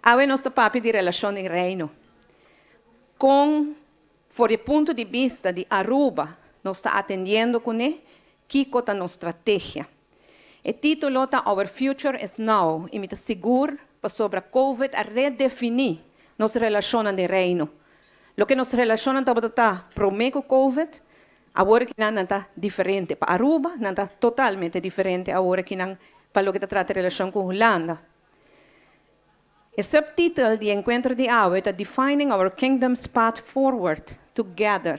Awe nos ta papia di relashon den Reino. Kon, for di punto di bista di Aruba, nos ta atendiendo kuné, kiko ta nos strategia. E título ta "Our Future is Now" i mi ta sigur pasobra COVID a redefiní nos relashon den Reino. Loke nos relashon tabata promé ku COVID, awor ku nan ta diferente. Pa Aruba, nan ta totalmente diferente awor ku nan pa loke ta trata relashon ku Hulanda. E subtitle di enkuentro di awe ta "Defining Our Kingdom's Path Forward Together".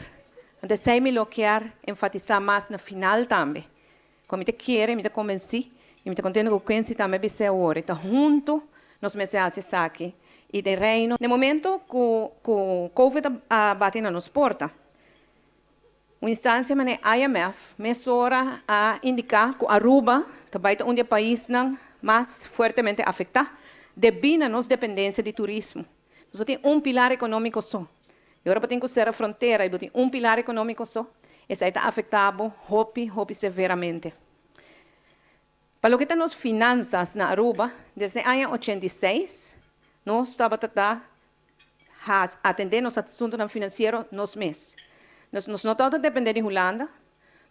Anto, esei mi ke enfatisá mas na final tambe. Komo mi ta kere, mi ta konvensí, i mi ta kontentu ku Quincy tambe a awor. Ta huntu, nos mester hasi esaki. I den Reino, na momento ku COVID a bati na nos porta, un instansia manera IMF mesora a indiká ku Aruba tambe ta un di e paisnan mas fuertemente afektá debí na nos dependensia di turismo. Nos tin un pilar ekonómiko so. I awor tin ku sera frontera i tin un pilar ekonómiko so. Esei ta afektá hopi, hopi severamente. Pa loke ta nos finansas na Aruba, desde aña 86, nos tabata atendé nos asuntunan finansiero nos mes. Nos no tabata dependé di Hulanda,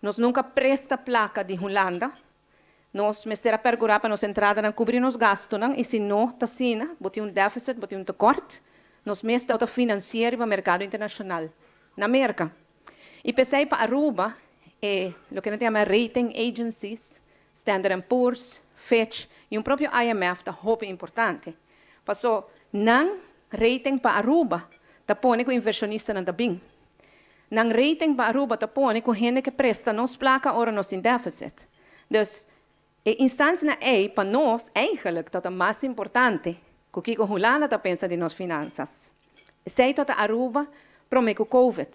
nos nunka a presta plaka di Hulanda, nos mester a perkurá pa nos entradanan kubri nos gastonan, i si no, ta asina, bo tin un défisit, bo tin un tekort, nos mes tabata finansiá pa merkado internashonal, na Amérika. I p'esei pa Aruba, loke nan ta yama rating agencies, Standard Poor's, Fitch i un propio IMF ta hopi importante. Paso nan rating pa Aruba, ta pone ku invershonistanan ta bin. Nan rating pa Aruba ta pone ku hende ke presta nos plaka ora nos tin défisit. Dus e instansianan ei pa nos eigenlijk ta mas importante ku kiko Hulanda ta pensa di nos finansas. Esei ta Aruba promé ku COVID.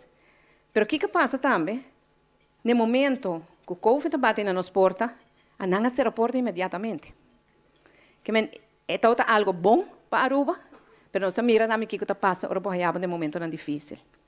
Pero kiko a pasa tambe? Na momento ku COVID bati na nos porta, nan a sera porta inmediatamente. Ke men, ta algu bon pa Aruba, pero nos a mira tambe kiko ta pasa ora bo na momentonan difísil.